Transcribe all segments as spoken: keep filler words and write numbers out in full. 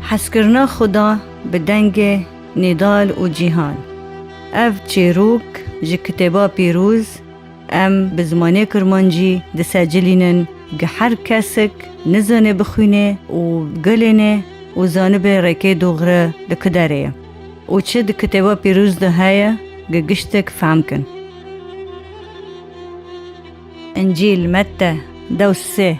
Hezkirina Xuda bi dengê Nîdal û Cîhan. Ev çîrok ji Kitêba Pîroz em bi zimanê Kurmancî disecilînin, gi her kesik nizane bixwîne û gelêne û zanibe rêkê doxre li ku derê ye û çi di Kitêba Pîroz de heye, gi giştek fehm kin. Încîl Mette, dew sê.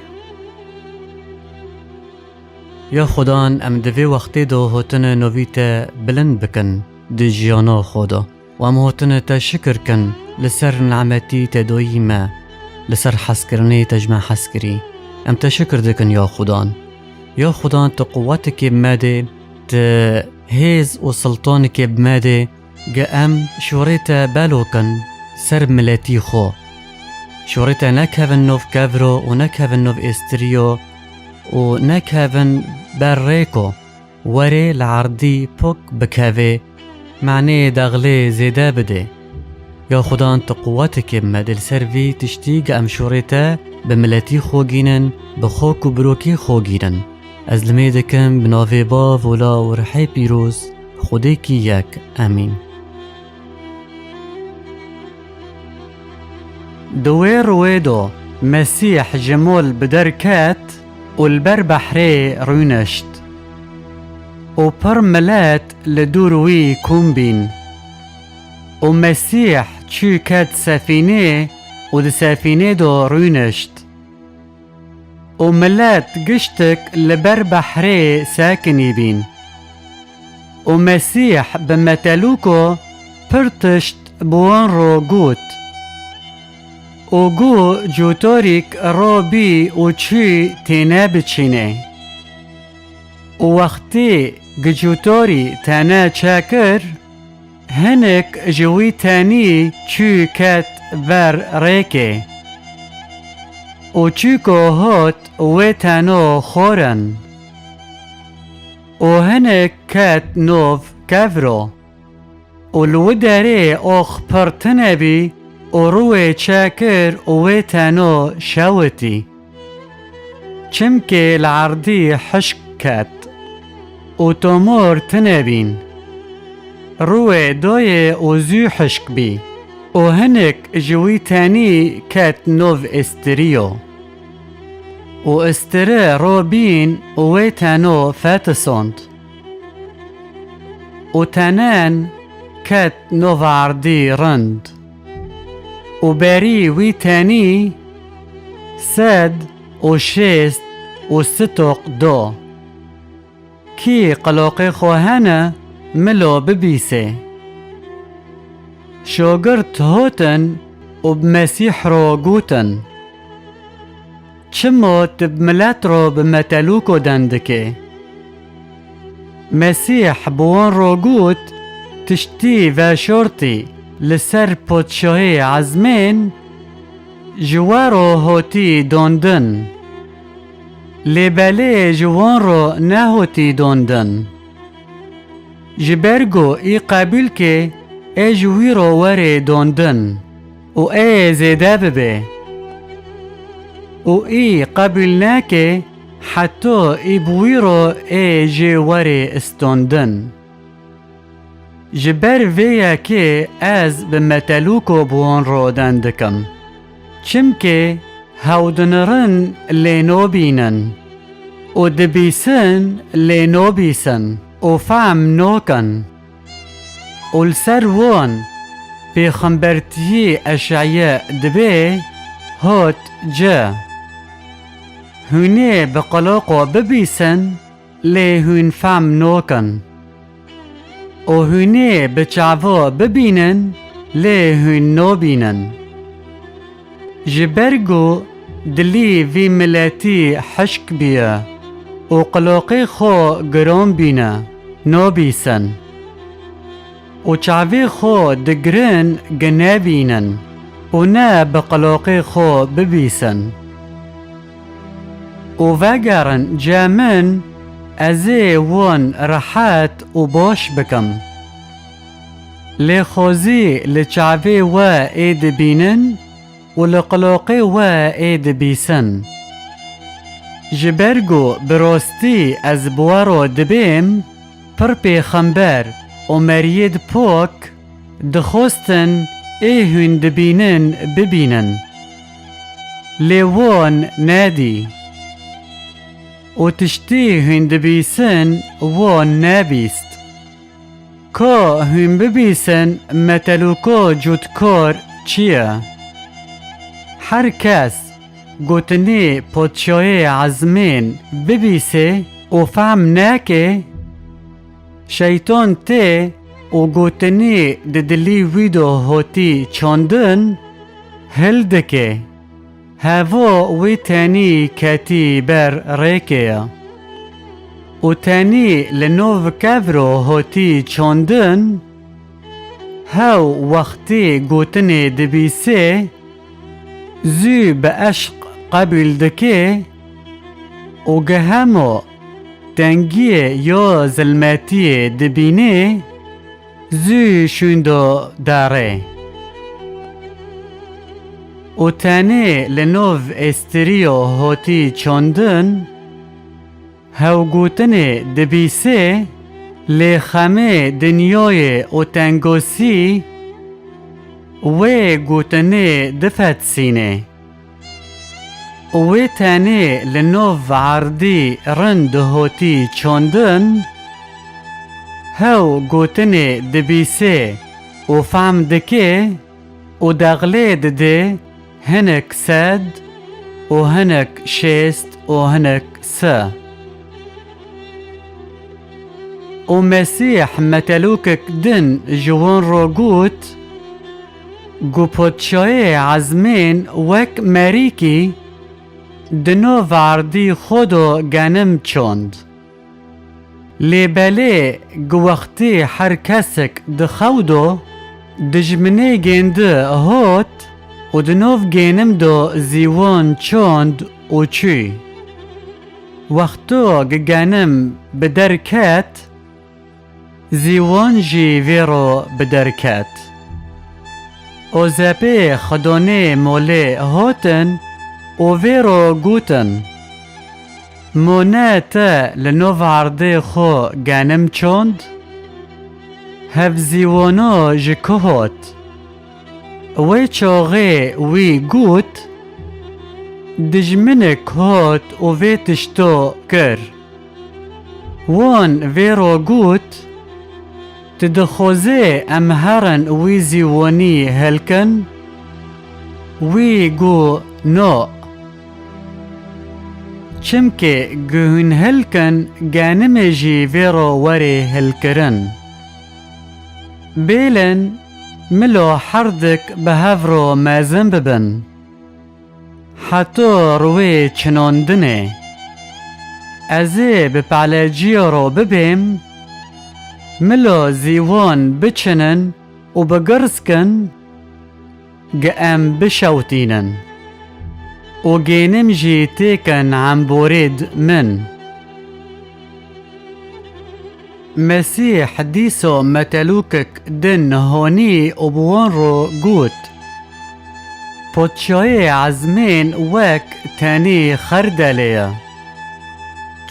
Ya Xudan, em di vê wextê de hotine novî te bilind bikin di jiyana xwe de. Û em hotine te şikir kin li ser nimetî te doyî me, li ser hezkirinê te ji me hez kirî. Em te şikir dikin ya Xudan. Ya Xudan, tu quwetekê bi me dê, tu hêz û siltanikê bi me dê, gi em şûrê te belo kin ser miletî xwe. Şûrê te nekevin nov kevro û nekevin nov êstiriyo û nekevin ber rêko. Werê li erdî pok bikevê, manê dexlê zêde bidê. Ya Xudan, tu quwetekê bi me dê, li ser vî tiştî gi em şûrê te bi miletî xwe gînin, bi xok û birokî xwe gînin. Ez limê dikim bi navê Bav û Law û Rihê Pîroz, Xwedêkî yek. Emîn. Di wê rûyê de Mesîh ji mol bi der ket û li ber behrê rûnişt. Û pir milet li dûr wî kom bîn. Û Mesîh çû ket sefînê û di sefînê de rûnişt. Û milet giştik li ber behrê sekinî bîn. Û Mesîh bi metelûko pir tişt bi wan re got. Û got, cotorîk robî û çû têne biçînê. Û wextî gi cotorî tene çekir, hinek ji wî tenî çû ket ber rêkê. Û çûko hot wê teno xorin. Û hinek ket nov kevro. Û li wi derê ox pir tine bî û rûyê çekir û wê teno şewitî. Çimkê li erdî hişk ket û tomor tine bîn. Rûyê doyê û zû hişk bî û hinek ji wî tenî ket nov îstiriyo. Û îstiri robîn û wê teno fetisond. Û tenen ket nov erdî rind. Û berî wî tenî sed û şêst û sitoq do. Kî qiloqê xwe hene, milo bibîsê. Şogirt hotin û bi Mesîh ro gotin, çimo tu bi milet ro bi metelûko dendikê? Mesîh bi wan ro got, tiştî veşortî li ser podşahê ezmên ji we ro hotî dondin. Lê belê ji wan ro nehotî dondin. Ji ber ku î qebûl ke ê ji wî ro werê dondin û ê zêde bibe. Û î qebûl neke heto î bi wî ro ê jê werê istondin. Ji ber vê yekê ez bi metelûko bi wan ro dendikim. Çimkê hew dinirin lê nobînin û dibîsin lê nobîsin û fehm nokin. Û li ser wan pêxembertiyê Eşaye dibê, hot ci, hûnê bi qiloqo bibîsin, lê hûn fehm nokin. Û hûnê bi çavo bibînin, lê hûn nobînin. Ji ber ku dilî vî miletî hişk bîye û qiloqê xwe giron bîne, nobîsin. Û çavê xwe digirin gi nebînin û ne bi qiloqê xwe bibîsin. Û vegerin cem min, ez ê wan rehet û baş bikim. Lê xwezî li çavê we ê dibînin û li qiloqê we ê dibîsin. Ji ber ku bi rastî ez bi we re dibêm, pir pêxember û meriyêd pok dixwestin ê hûn dibînin bibînin. Lê wan nedî. Û tiştî hûn dibîsin wan nebîst. Ka hûn bibîsin metelûka cutkar çi ye? Her kes gotinê Padşahê ezmên bibîsê û fehm neke, şeytan tê û gotinê di dilî wî de hatî çandin hildike. Heva wî tenî ketî ber rêkê ye. Û tenî li nav kevro hatî çandin, hew wextê gotinê dibîsê, zû bi eşq qebûl dike û gi hema tengiyê ya zilmetiyê dibînê, zû şûndo derê. Û tenê li nav êstiriyo hotî çandin, hewgotinê dibîsê, lê xemê dinyayê û tengosî wê gotinê difetsînê. Wê tenê li nav erdî rind hotî çandin, hew gotinê dibîsê û fehm dike û dexlê dide hinek sed û hinek şêst û hinek se. Û Mesîh metelûkek din ji wan re got, ku Podşayê ezmên wek merîkî di nav erdî xwe de genim çand. Lê belê ku wextê her kesek di xew de dijminê gêndi hot û di nav gênim de zîwan çand û çû. Wexto ku genim bi der ket, zîwan jî vê ro bi der ket. Ozepê xidonê molê hotin û vê ro gotin, Mo ne te li nav erdê xwe genim çand? Hevzîwano ji ku hot? Wê çaxê wî got, Dijminek hot û vê tişto kir. Wan vê ro got, Tu dixwazê em herin wî zîwanî hilkin? Wî got, No. Çimkî ku hûn hilkin, genimê jî vê ro werê hilkirin. Bêlin, milo herdik bi hev ro mezin bibin. Heto ruwê çinandinê. Ez ê bi peleciya ro bibêm, milo zîwan biçinin û bigirskin, gi em bişewtînin û gênim jî têkin emborêd min. Mesîh dîso metelûkek din honî û bi wan ro got, Podşayê ezmên wek tenî xerdelê ye.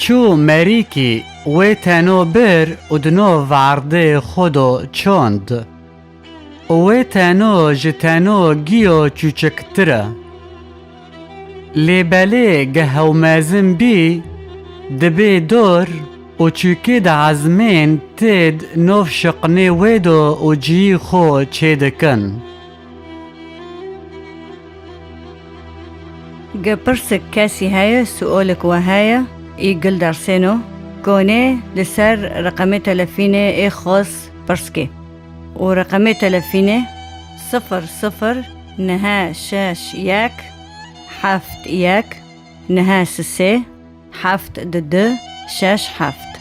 Çû merîkî wê teno bir û di nav erdê xwe de çand. Wê teno ji teno giyo çûçiktir e. Lê belê ge hewmezin bî, dibê dor û çûkê di ezmên têd nov şiqnê wê do û cihî xwe çêdikin. Ge pirsik kesî heye, suolik we heye, î gil dersêno, konê li ser reqemê telefînê ê xwes pirskê. Û reqemê telefînê sifir sifir neh şeş yek heft yek neh sisê heft du du şeş heft.